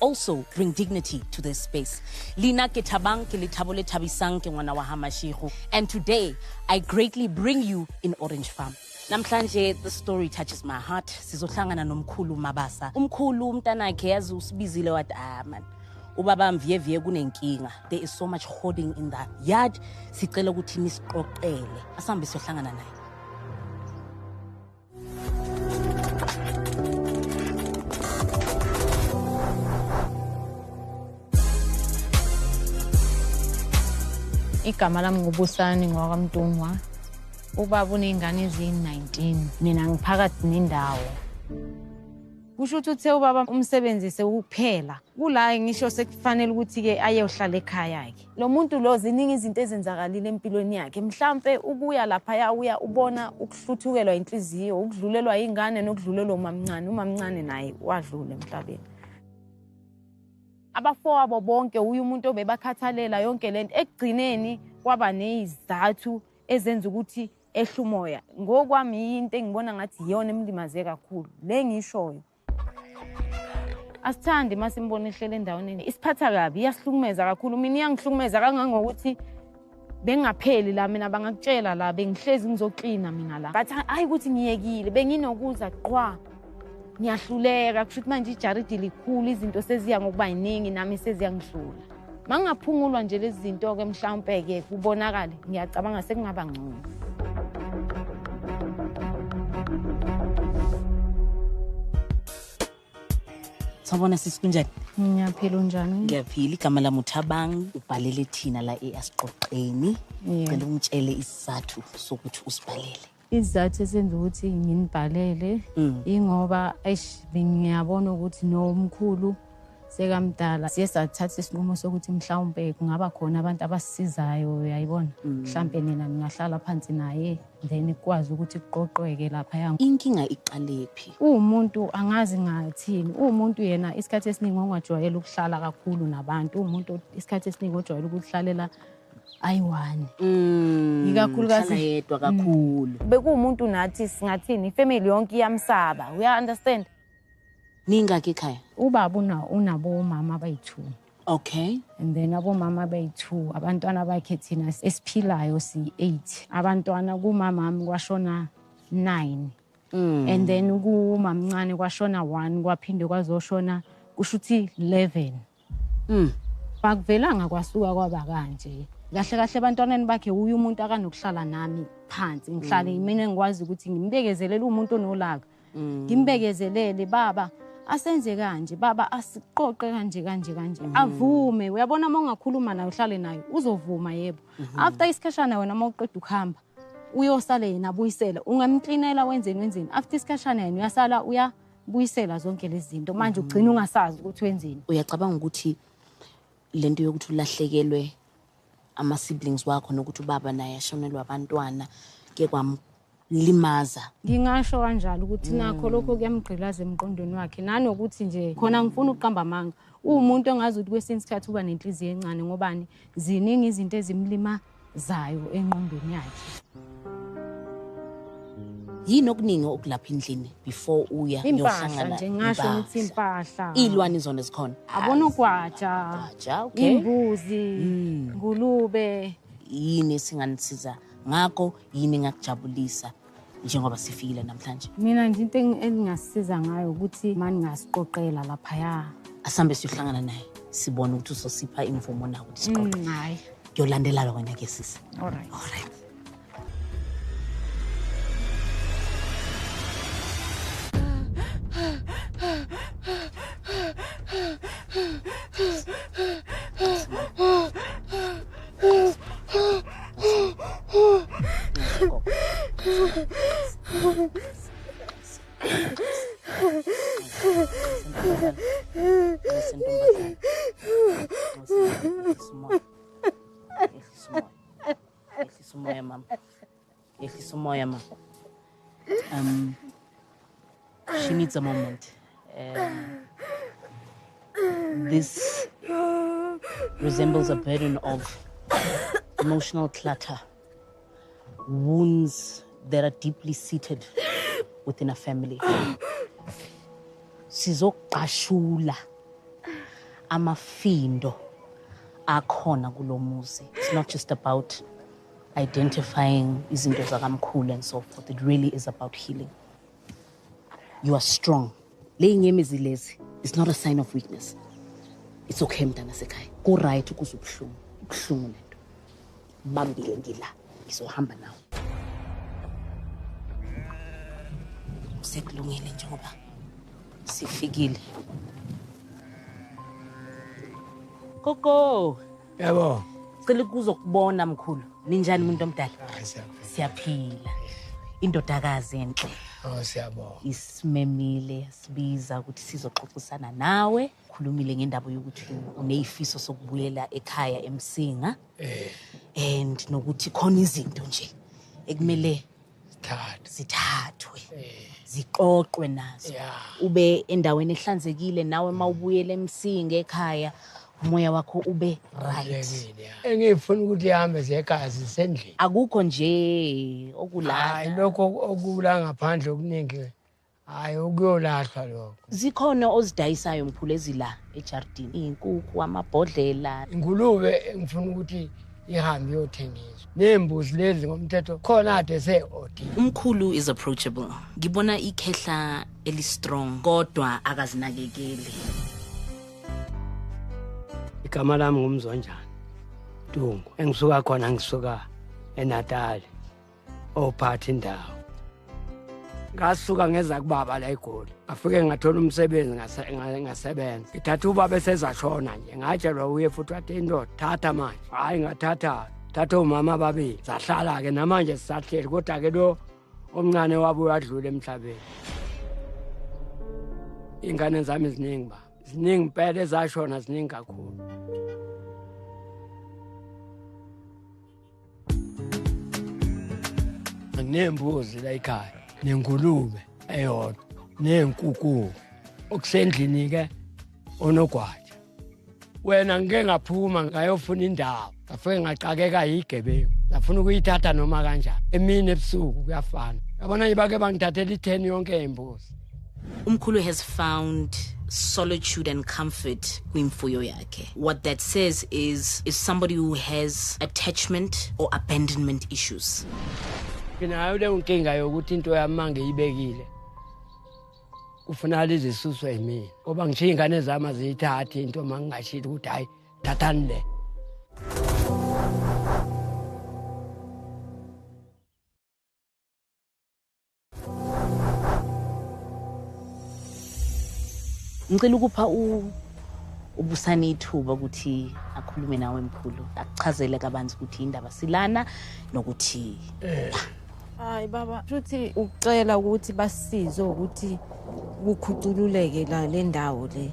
also bring dignity to this space. Lina ke Thabang ke Lethabo le Thabisang ke ngwana wa ha Mashego. And today, I greatly bring you in Orange Farm. Namhlanje, the story touches my heart. Sizohlangana nomkhulu Mabasa. Umkhulu umntanakhe yazi usibizile wathi, ah man, ubaba mviyevie kunenkinga. There is so much hoarding in the yard. Sicela ukuthi nisiqoqele. Asambe siyohlangana naye. Igama lami nguBusani ngowakaMntungwa. Ubaba uney'ngane eziyi-19. Mina ngiphakathi nendawo. Kusho ukuthi uthe ubaba umsebenzise ukuphela. Kula ngisho sekufanele ukuthi-ke ayohlala ekhaya-ke. Lo muntu lo ziningi izinto ezenzakalile empilweni yakhe. Mhlampe ukuya laphaya uya ubona ukuhluthukelwa inhliziyo, ukudlulelwa ingane nokudlulelwa umamncane. Umamncane naye wadlula emhlabeni. Abafowabo bonke uye umuntu obebakhathalela yonke lento. Ekugcineni kwaba nezizathu ezenza ukuthi ehle umoya. Ngokwami into engibona ngathi iyona emlimaze kakhulu le ngishoyo. Asithandi uma simbona ehlele endaweni, isiphatha kabi, iyasihlukumeza kakhulu. Mina iyangihlukumeza kangangokuthi bengapheli la, mina bangakutshela la bengihlezi ngizoklina mina la. But hayi ukuthi ngiyekile, benginokuza qwa. Ngiyahluleka, kusho ukuthi manje ijaridi likhulu, izinto seziya ngokuba yiningi, nami seziyangidlula. Mangaphungulwa nje lezi zinto-ke mhlawumpe-ke kubonakale, ngiyacabanga sekungaba ngcono. Sawubona sisi, kunjani? Ngiyaphila, unjani? Ngiyaphila. Igama lami uThabang, ubhalele thina la eAsiqoqeni. Ngicela ungitshele isizathu sokuthi usibhalele. Isizathu esenza ukuthi nginibhalele ingoba eish ngiyabona ukuthi nomkhulu sekamdala. Siye sathatha isinqumo sokuthi mhlawumbe kungaba khona abantu abasisizayo, uyayibona. Mhlambe nina ningahlala phansi naye then kukwazi ukuthi kuqoqweke laphaya. Inkinga iqalephi? Uwumuntu angazi ngathini. Uwumuntu yena isikhathi esiningi ongajwayele ukuhlala kakhulu nabantu. Uwumuntu isikhathi esiningi ojwayele ukuhlalela ayi-one. Ikakhulukazi yedwa kakhulu. Bekuwumuntu nathi singathini, ifamily yonke iyamsaba. Uya understand? Ningaki ekhaya? Ubaba unabomama abayi-2. Okay. And then abomama abayi-2, abantwana bakhe thina esiphilayo si-8. Abantwana kumamami kwashona 9. And then kumamncane kwashona 1, kwaphinde kwazoshona kusho ukuthi 11. Bakuvelanga kwasuka kwaba kanje. Kahle kahle abantwaneni bakhe uye umuntu akanokuhlala nami phansi. Ngihlale mina ngikwazi ukuthi ngimbekezelele umuntu onolaka. Ngimbekezelele baba asenze kanje, baba asiqoqe kanje kanje kanje. Avume, uyabona uma ungakhuluma naye uhlale naye uzovuma yebo. After isikhashana wena uma uqeda ukuhamba uyosale yena abuyisela, ungamklinela wenzeni wenzeni. After isikhashana yena uyasala uyabuyisela zonke lezi zinto. Manje ugcina ungasazi ukuthi wenzeni. Uyacabanga ukuthi lento yokuthi ulahlekelwe ama siblings wakho nokuthi ubaba naye ashonelwe abantwana ke kwamlimaza? Ngingasho kanjalo ukuthi nakho lokho kuyamgqilaza emqondweni wakhe, nanokuthi nje khona ngifuna ukuqamba amanga. Uwumuntu ongazi ukuthi kwesinye isikhathi uba nenhliziyo encane ngobani ziningi izinto ezimlimazayo engqondweni yakhe. Yini okuningi okulapha endlini before uya Impahla nje, ngasho ngithi impahla. Iy'lwane zona zikhona? Abona ugwaja, okay. Imbuzi, ngulube. Yini esinganisiza ngakho, yini engakujabulisa njengoba sifikile namhlanje? Mina nje into engingasisiza ngayo ukuthi mani ngasiqoqela laphaya. Asambe siyohlangana naye sibone ukuthi uzosipha imvumo na ukuthi siqoqe. Hayi. Ngiyolandela wena ke sisi. All right. All right. She needs a moment. This resembles a burden of emotional clutter, wounds that are deeply seated within a family. Sizoqashula Amafindo akhona kulo muzi. It's not just about identifying izinto zakamkhulu and so forth. It really is about healing. You are strong. Le inyembezi lezi is not a sign of weakness. It's okay, mntana sekhaya. Ku-right ukuze ubuhlungu. Ubuhlungu lento. Bambile ngila. Ngizohamba nawe. Sekulungile njengoba sifikile. Gogo. Yebo. Cela ukuzokubona mkhulu. Ninjani umuntu omdala? Hayi, siyaphila. Siyaphila. Indodakazi enhle. Oh, siyabonga. Isimemile sibiza ukuthi sizoxoxisana nawe. Khulumile ngendaba yokuthi uneyifiso sokubuyela ekhaya eMsinga. And nokuthi khona izinto nje ekumele Sithathe. zithathwe. Ziqoqwe nazo. Ube endaweni ehlanzekile nawe mawubuyela eMsinga ekhaya, umoya wakho ube right. Engifuna ukuthi ihambe zekhaya zisendlini. Akukho nje okulana. Hayi, lokho okula ngaphandle okuningi, hayi, ukuyolahlwa lokho. Zikhona ozidayisayo mkhulu ezila ejardini, izinkukhu, amabhodlela. Ingulube engifuna ukuthi ihambe iyothengiswa. Nembuzi lezi ngomthetho khona ade se-odi. Umkhulu is approachable. Ngibona ikhehla eli strong kodwa akazinakekeli. Igama lami nguMzonjani Ntungu. Engisuka khona ngisuka eNatal, ophatha indawo. Ngasuka ngeza kubaba la eGoli. Ngafike ngathola umsebenzi, ngasebenza. Ngithatha ubaba esezashona nje, ngatshelwa uye futhi wathi indoda thatha manje. Hayi, ngathatha, thatha omama ababili. Sahlala ke namanje sisahleli, kodwa ke lo omncane wabo uyadlula emhlabeni. Ingane zami ziningi ba. Ziningi impela ezashona, ziningi kakhulu. Nginembuzi la ekhaya, nengulube eyodwa, nenkukhu. Okusendlini ke onogwaja. Wena ngike ngaphuma ngayofuna indawo, ngafike ngaqakeka yigebengu. Ngafuna ukuyithatha noma kanjani. Emini ebusuku kuyafana. Yabona nje bake bangithathela i-10 yonke imbuzi. Umkhulu has found solitude and comfort kwimfuyo yakhe. What that says is somebody who has attachment or abandonment issues. Nginayo leyo nkinga yokuthi into yami mangiyibekile kufuneka izisuswe yimina, ngoba ngishiya ingane zami aziyithathi into mangingashilo ukuthi hayi thathani le. Ngicela ukupha uBusani ithuba ukuthi akhulume nawe mkhulu, akuchazele kabanzi ukuthi indaba silana nokuthi Hayi baba, futhi ucela ukuthi basisize ukuthi kukhucululeke la le ndawo le,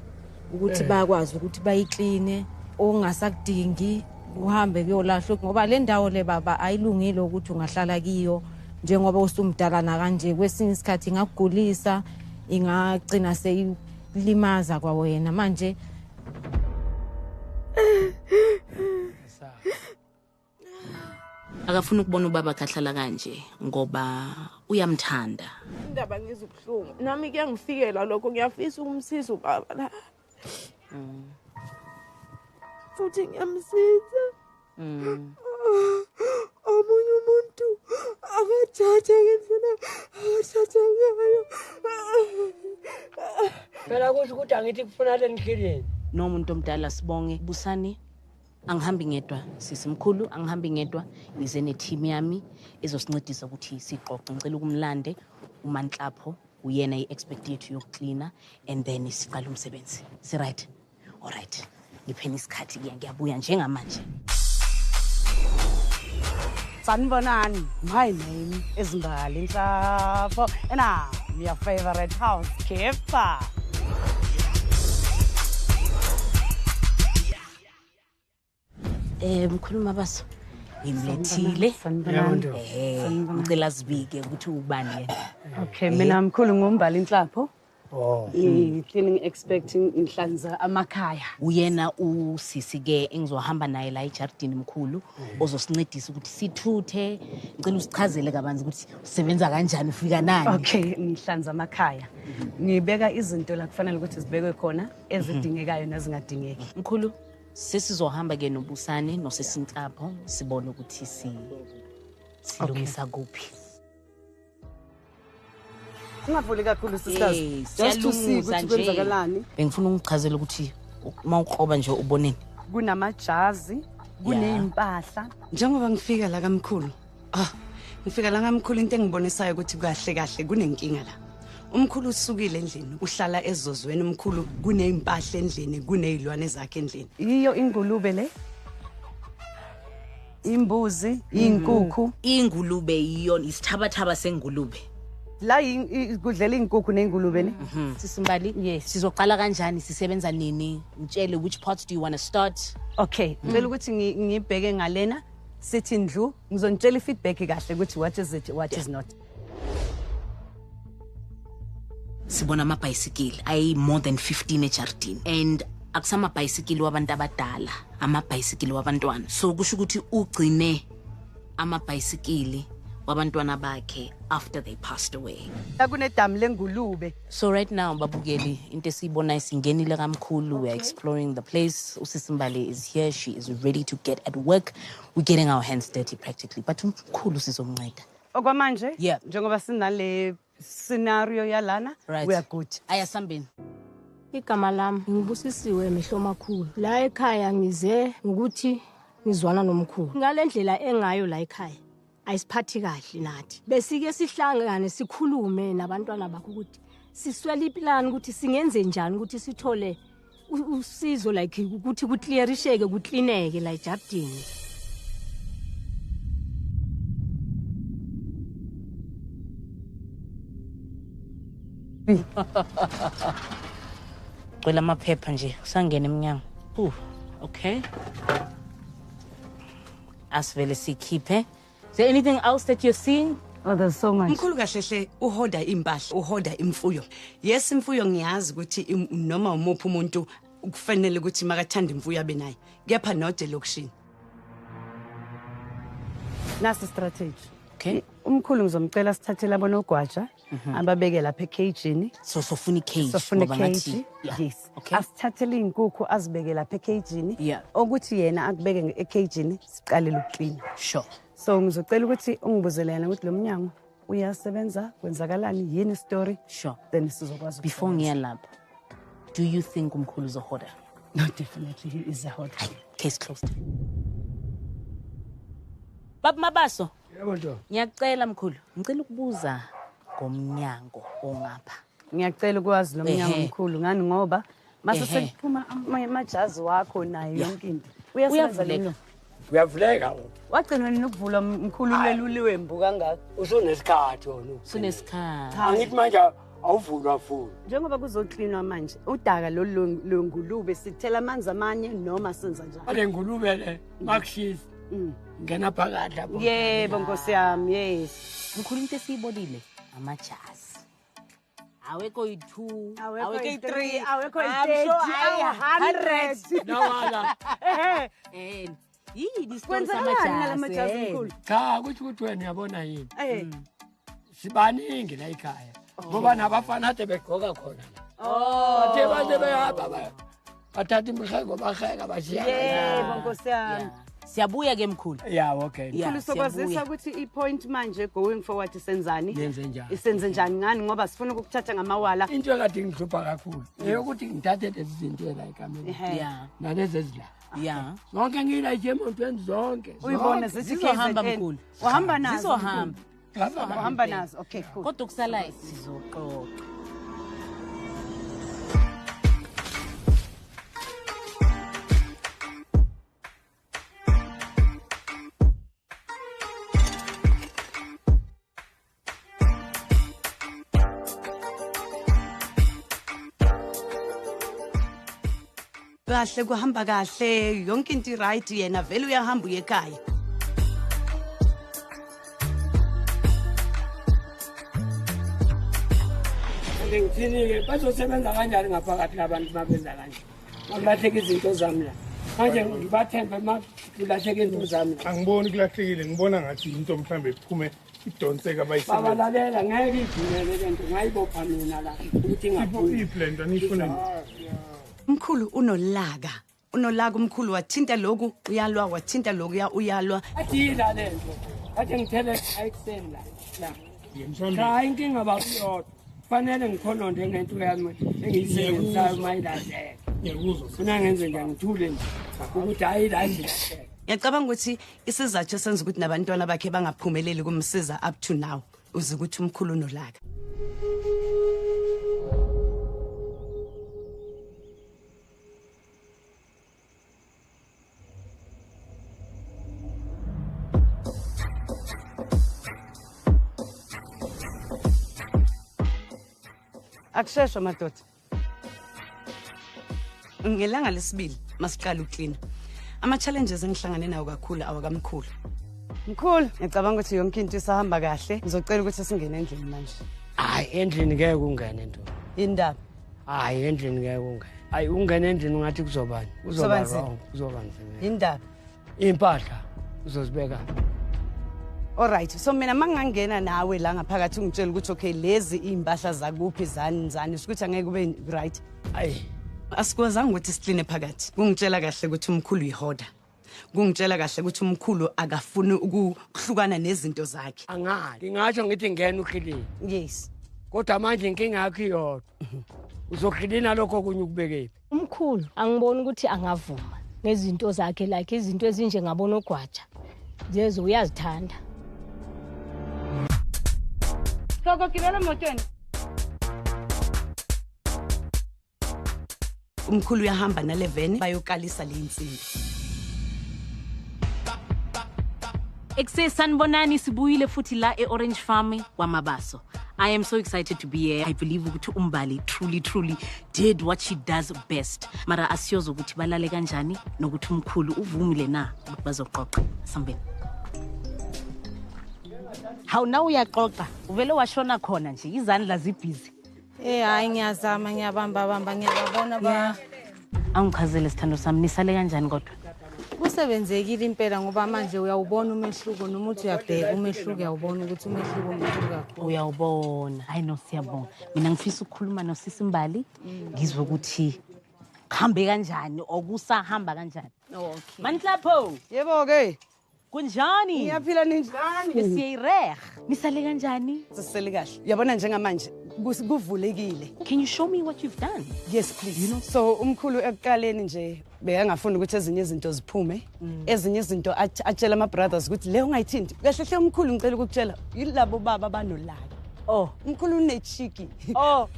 ukuthi bakwazi ukuthi bayikline, ongasakudingi uhambe kuyolahlwa, ngoba le ndawo le baba ayilungile ukuthi ungahlala kiyo njengoba usumdala na kanje. Kwesinye isikhathi ingakugulisa, ingagcina seyilimaza kwawena manje. Akafuni ukubona ubaba kahlala kanje ngoba uyamthanda. Indaba ngizwa ubuhlungu. Nami kuyangifikela lokho, ngiyafisa ukumsiza ubaba la. Futhi ngiyamsiza. Omunye umuntu akathathe ngendlela akathathe ngayo. Phela kusho ukuthi angithi kufuna le ndleleni. Nomuntu omdala sibonge Busani. Angihambi ngedwa sisi mkhulu, angihambi ngedwa, ngize ne-team yami ezosincedisa ukuthi sixoxe. Ngicela ukumlande uManhlapho, uyena i-expert yethu yokuklina, and then siqale umsebenzi. Si right? All right. Ngipheni isikhathi ke, ngiyabuya njengamanje. Sanibonani, my name is Mbali Nhlapho and I'm your favorite housekeeper. Mkhulu Mabaso, ngimlethile. Sanibonani. Ngicela sibike ukuthi ubani yena. Okay, mina mkhulu nguMbali Nhlapho. Oh. Ngi-cleaning expert, ngihlanza amakhaya. Uyena usisi ke engizohamba naye la ejardini mkhulu, ozosincedisa ukuthi sithuthe. Ngicela usichazele kabanzi ukuthi usebenza kanjani, ufika nani. Okay, ngihlanza amakhaya. Ngibeka izinto la kufanele ukuthi zibekwe khona, ezidingekayo nezingadingeki. Mkhulu, sesizohamba ke noBusane nosesinhlapho sibone ukuthi silungisa kuphi. Ungavuli kakhulu sisters. Just to see ukuthi kwenzakalani. Bengifuna ungichazele ukuthi uma ukroba nje uboneni. Kunamajazi, kunezimpahla. Njengoba ngifika la kamkhulu. Ngifika la kamkhulu, into engibonisayo ukuthi kahle kahle kunenkinga la. Umkhulu usukile endlini, uhlala ezozweni umkhulu, kunezimpahla endlini, kunezilwane zakhe endlini. Iyo ingulube le. Imbuzi, inkukhu. Ingulube iyona isithabathaba sengulube. La kudlela inkukhu nengulube ne. Sisimbali, yes. Sizoqala kanjani, sisebenza nini? Ngitshele which parts do you want to start? Okay, ngicela ukuthi ngibheke ngalena sithi ndlu, ngizonitshela i-feedback kahle ukuthi what is it, what is not. Sibona amabhayisikili ayi more than 15 ejardini, and akusamabhayisikili wabantu abadala, amabhayisikili wabantwana. So kusho ukuthi ugcine amabhayisikili wabantwana bakhe after they passed away. Kunedamu lengulube. So right now babukeli, into esiyibonayo singenile kamkhulu, we are exploring the place. Usisimbali is here, she is ready to get at work. We're getting our hands dirty practically, but umkhulu sizomnceda. Okwamanje, yeah, njengoba sinale scenario yalana, right, we are good. Ayasambeni. Igama lami ngibusisiwe mehlo makhulu. La ekhaya ngize ukuthi ngizwana nomkhulu. Ngale ndlela engayo la ekhaya ayisiphathi kahle nathi. Besike sihlangane sikhulume nabantwana bakho ukuthi siswele iplan ukuthi singenze njani ukuthi sithole usizo, like ukuthi kuclearisheke, kucleaneke la ejardini. Gcwele amaphepha nje, usangena emnyango. Okay. Asivele sikhiphe. Is there anything else that you're seeing? Oh, there's so much. Mkhulu kahle hle uhoda impahla, uhoda imfuyo. Yes, imfuyo ngiyazi ukuthi noma umuphi umuntu kufanele ukuthi makathanda imfuyo abe nayo. Kepha not elokishini. Nasi strategy. Okay. Umkhulu ngizomcela sithathele abonogwaja ababeke lapha ekhejini. So sofuna icage. Sofuna icage. Yes. Okay. Asithathele izinkukhu azibeke lapha ekhejini. Yeah. Ukuthi yena akubeke ekhejini siqale ukuklina. Sure. So ngizocela ukuthi ungibuzele yena ukuthi lo mnyango uyasebenza, kwenzakalani, yini story. Sure. Then sizokwazi. Before ngiya lapho, do you think umkhulu is a hoarder? No, definitely he is a hoarder. Case closed. Baba Mabaso. Yebo nto. Ngiyacela mkhulu, ngicela ukubuza ngomnyango ongapha. Ngiyacela ukwazi lo mnyango mkhulu ngani ngoba mase sekuphuma amajazi wakho nayo yonke into. Uyasebenza lo mnyango. Uyavuleka. Wagcina nini ukuvula mkhulu leluliwe mbu kangaka? Usunesikhathi wona. Usunesikhathi. Angithi manje awuvulwa futhi. Njengoba kuzoklinwa manje, udaka lolu lwengulube sithela amanzi amanye noma senza njani? Ale ngulube le makushisa. Ngena phakathi lapho. Yebo Nkosi yami, yes. Mkhulu into esiyibonile amajazi. Awekho yi-2, awekho yi-3, awekho yi-30, awu-100. Nawala. Yini isitori samajazi mkhulu? Cha, kuthi ukuthi wena uyabona yini? Sibaningi la ekhaya. Ngoba nabafana ade begqoka khona la. Bathe bathe behamba bathatha imihlengo baheka bashiya. Yebo Nkosi yami. Siyabuya ke mkhulu. Yeah, okay. Mkhulu sokwazisa ukuthi i-point manje going forward isenzani? Yenze njani? Isenze njani ngani ngoba sifuna ukukuthatha ngamawala. Into ekade ngihlupha kakhulu eyokuthi ngithathe lezi zinto la ekameni. Yeah. Nalezi ezila. Yeah. Zonke ngilayishe emontweni zonke. Uyibona zithi zizohamba mkhulu. Uhamba nazo. Zizohamba. Uhamba nazo. Okay, cool. Kodwa kusala sizoxoxa. Kahle kuhamba kahle yonke into right, yena vele uyahamba uye ekhaya. Manje ngithini-ke bazosebenza kanjani ngaphakathi labantu babenza kanje? Makulahleka izinto zami la. Manje ngibathembe makulahleka izinto zami. Angiboni kulahlekile, ngibona ngathi into mhlambe iphume idonseka bayisebenzise. Babalalela ngeke ivumele lento ngayibopha mina la ukuthi ingaphumi. Iphi lento aniyifuna? Mkhulu unolaka. Unolaka umkhulu wathinta lokhu uyalwa, wathinta lokhu uyalwa. Athila lento. Athi ngithele ekuseni la. La. Cha inkinga bakuyodwa. Fanele ngikhononde ngento yami engiyisebenzisayo mayilahleka. Ngiyakuzwa. Funa ngenze njani ngithule nje ukuthi hayi la nje. Ngiyacabanga ukuthi isizathu esenza ukuthi nabantwana bakhe bangaphumeleli kumsiza up to now uze ukuthi umkhulu unolaka. Akusheshwa madoda. Ngelanga lesibili masiqala uklina. Ama challenges engihlangane nawo kakhulu awakamkhulu. Mkhulu, ngicabanga ukuthi yonke into isahamba kahle. Ngizocela ukuthi singene endlini manje. Hayi endlini ngeke ungene nto. Indaba. Hayi endlini ngeke ungene. Hayi ungene endlini ungathi kuzobani? Kuzoba wrong, kuzoba nzima. Indaba. Impahla uzozibeka. All right, so mina mangangena nawe la ngaphakathi ungitshela ukuthi okay lezi impahla zakuphi zani zani ukuthi angeke kube right. Ayi asikwazanga ukuthi sikline phakathi. Kungitshela kahle ukuthi umkhulu uyihoda. Kungitshela kahle ukuthi umkhulu akafuni ukuhlukana nezinto zakhe. Angali, ngingasho ngithi ngena ukhilini. Yes. Kodwa manje inkinga yakho iyodwa. Uzokhilina lokho kunye ukubekephi. Umkhulu angiboni ukuthi angavuma ngezinto zakhe like izinto ezinje ngabona ogwaja. Lezo uyazithanda. Gogo gibela emotweni. Umkhulu uyahamba naleveni bayokalisa le insimbi. Ekse sanibonani sibuyile futhi la e-Orange Farm kwaMabaso. I am so excited to be here. I believe ukuthi uMbali truly truly did what she does best. Mara asiyozo ukuthi balale kanjani nokuthi umkhulu uvumile na ukuthi bazoqoqa. Sambeni. Hawu na uyaqoqa uvele washona khona nje izandla zibhizi. Hayi ngiyazama ngiyabamba bamba ngiyababona ba. Angichazele sithando sami nisale kanjani kodwa? Kusebenzekile impela ngoba manje uyawubona umehluko noma uthi uyabheka umehluko uyawubona ukuthi umehluko mkhulu kakhulu. Uyawubona. Hayi no siyabonga. Mina ngifisa ukukhuluma noSisi Mbali ngizwe ukuthi kuhambe kanjani okusahamba kanjani. Okay. Manhlapho. Yebo ke. Kunjani? Ngiyaphila ninjani? Siyireh. Nisale kanjani? Sisele kahle. Uyabona njengamanje kuvulekile. Can you show me what you've done? Yes please. You know, so umkhulu ekuqaleni nje bekangafuni ukuthi ezinye izinto ziphume. Ezinye izinto atshela ama brothers ukuthi le ungayithinti. Kahle hle umkhulu ngicela ukukutshela yilabo baba banolaka. Oh, umkhulu unechiki. Oh.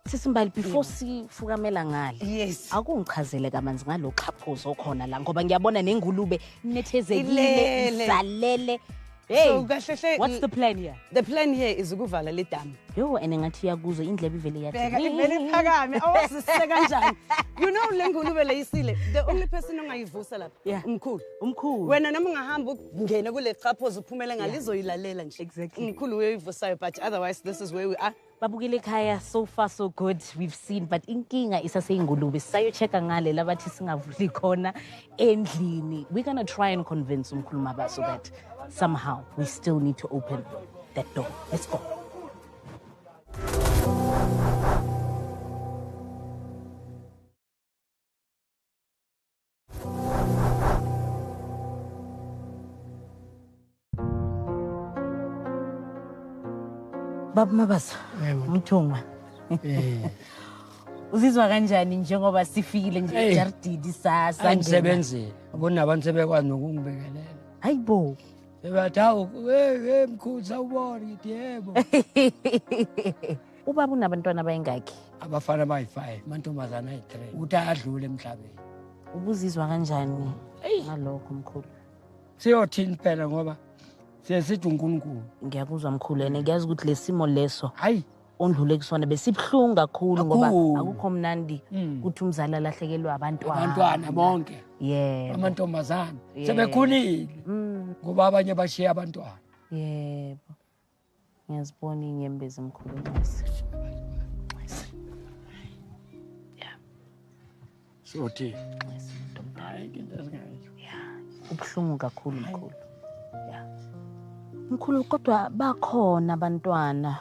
Sisi Mbali before sifukamela ngale. Yes. Akungichazele kamanzi ngaloxhaphozo okhona la ngoba ngiyabona nengulube inethezekile izalele. Hey, so kahle what's the plan here? The plan here is ukuvala le dam. Yo, and ngathi iyakuzwa indlebe ivele yathi. Bheka ivele iphakame. Awazisise kanjani? You know le ngulube leyisile. The only person ongayivusa lapha umkhulu. Umkhulu. Wena noma ungahamba ungene kule xhaphozo uphumele ngalizoyilalela nje. Exactly. Umkhulu uyoyivusayo but otherwise this is where we are. Babukile ekhaya so far so good we've seen but inkinga isaseyingulube sisayochecka ngale labathi singavuli khona endlini. We're going to try and convince umkhulu Mabaso that somehow we still need to open that door. Let's go. Baba Mabaso, Mthungwa. Uzizwa kanjani njengoba sifikile nje ejardini sasa? Angisebenzile. Kunabantu sebekwazi nokungibingelela. Hayibo. Sebathi hawu hey mkhulu sawubona ngithi yebo. Ubaba unabantwana abayingaki? Abafana bayi-5, amantombazana ayi-3. Uthi adlule emhlabeni. Ubuzizwa kanjani ngalokho mkhulu? Siyothini phela ngoba siye sithi uNkulunkulu. Ngiyakuzwa mkhulu ene ngiyazi ukuthi lesimo leso hayi ondlule kusona besibuhlungu kakhulu ngoba akukho mnandi ukuthi umzali alahlekelwe abantwana. Abantwana bonke. Yebo. Amantombazana sebekhulile. Ngoba abanye bashiya abantwana. Yebo. Ngiyazibona inyembezi mkhulu nkosi. Yeah. Sothi. Yeah. Ubuhlungu kakhulu mkhulu. Yeah. Mkhulu kodwa bakhona abantwana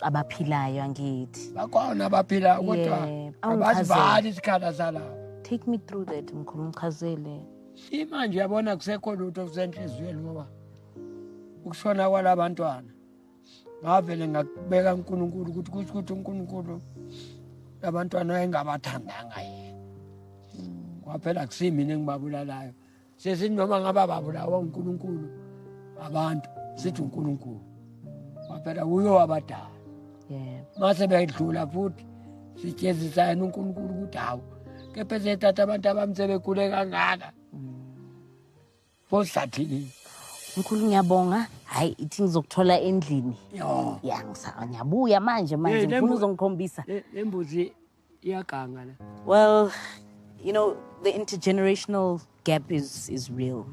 abaphilayo angithi. Bakhona abaphila kodwa abazivali isikhala salapho. Take me through that mkhulu, ngichazele. Imanje yabona kusekho lutho kusenhliziyweni ngoba ukushona kwalabantwana ngavele ngakubeka uNkulunkulu ukuthi kusho ukuthi uNkulunkulu abantwana engabathandanga yena. Kwaphela kusimi engibabulalayo. Sesithi noma ngaba babulawa uNkulunkulu abantu sithi uNkulunkulu. Kwaphela uyo wabadala. Yebo. Mase bedlula futhi sijezisa yena uNkulunkulu ukuthi hawu kepha sethatha abantu abamsebekhule kangaka. Fosathini. Mkhulu ngiyabonga. Hayi ithi ngizokuthola endlini. Yo. Ya ngiyabuya manje ngifuna uzongikhombisa. Lembuzi iyaganga la. Well, you know, the intergenerational gap is real.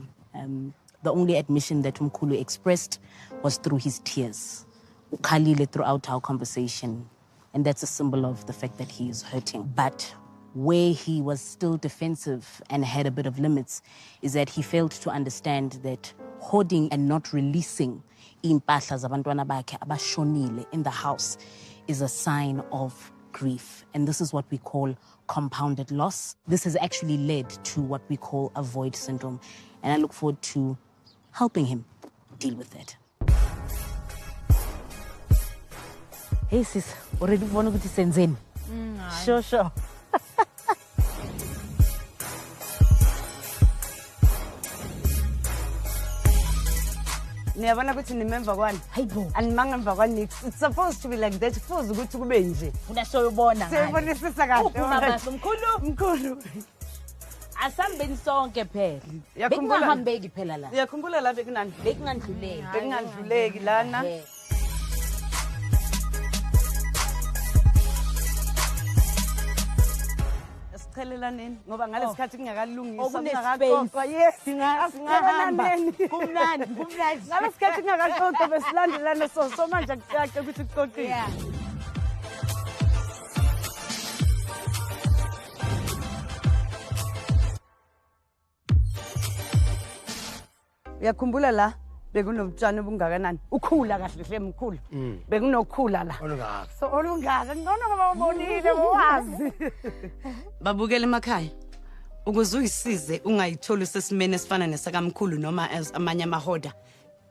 The only admission that Mkhulu expressed was through his tears. Ukhalile throughout our conversation, and that's a symbol of the fact that he is hurting. But where he was still defensive and had a bit of limits is that he failed to understand that hoarding and not releasing impahla zabantwana bakhe abashonile in the house is a sign of grief. And this is what we call compounded loss. This has actually led to what we call a void syndrome. And I look forward to helping him deal with that. Hey sis, already ubona ukuthi senzeni? Sure, sure. Niyabona ukuthi nimemva kwani? Hayibo. Animanga emva kwani. It's supposed to be like that. Kufuze ukuthi kube nje. Funa soyobona ngale. Siyobonisisa kahle. Uphuma baso mkhulu. Mkhulu. Asambeni sonke phela. Bekungahambeki phela la. Uyakhumbula la bekunani? Bekungandluleki. Bekungandluleki lana. Sicelelaneni ngoba ngalesikhathi kungakalungiswa kungakaqoqwa. Yes, singahamba. Kumnandi, kumnandi. Ngalesikhathi kungakaqoqwa besilandelana so manje akucace ukuthi kuqoqile. Yeah. Uyakhumbula la bekunobutshani obungakanani? Ukhula kahle hle mkhulu. Bekunokhula la. Olungaka. So olungaka ngcono ngoba ubonile wazi. Babukele emakhaya. Ukuze uyisize ungayitholi sesimene esifana nesakamkhulu noma amanye amahoda.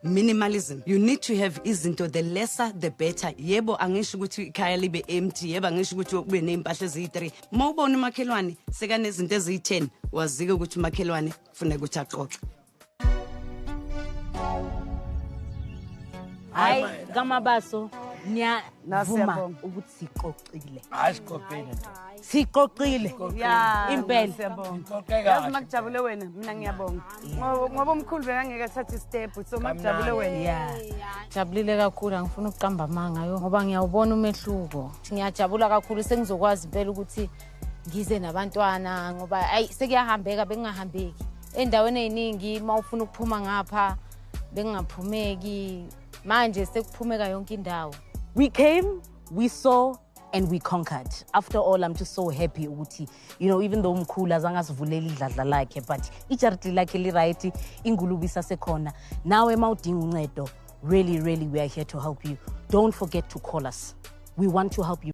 Minimalism. You need to have izinto, the lesser the better. Yebo angisho ukuthi ikhaya libe empty, yebo angisho ukuthi kube nezimpahla eziyi3. Mawubona umakhelwane sekanezinto eziyi10, wazike ukuthi umakhelwane kufuneka ukuthi axoxe. Hayi kamabaso niyavuma ukuthi siqoqile. Hayi siqoqile. Siqoqile. Impela. Siyabonga. Yazi makujabule wena, mina ngiyabonga. Ngoba umkhulu bekangeke athathe step, so makujabule wena. Yeah. Jabulile kakhulu, angifuni ukuqamba amanga yo ngoba ngiyawubona umehluko. Ngiyajabula kakhulu sengizokwazi impela ukuthi ngize nabantwana ngoba ayi sekuyahambeka bengingahambeki. Endaweni eziningi mawufuna ukuphuma ngapha bengingaphumeki. Manje sekuphumeka yonke indawo. We came, we saw, and we conquered. After all, I'm just so happy ukuthi, you know, even though umkhulu azange asivulele idladla lakhe, but ijariti lakhe li right, ingulube isasekhona. Nawe mawudinga uncedo, really, really we are here to help you. Don't forget to call us. We want to help you.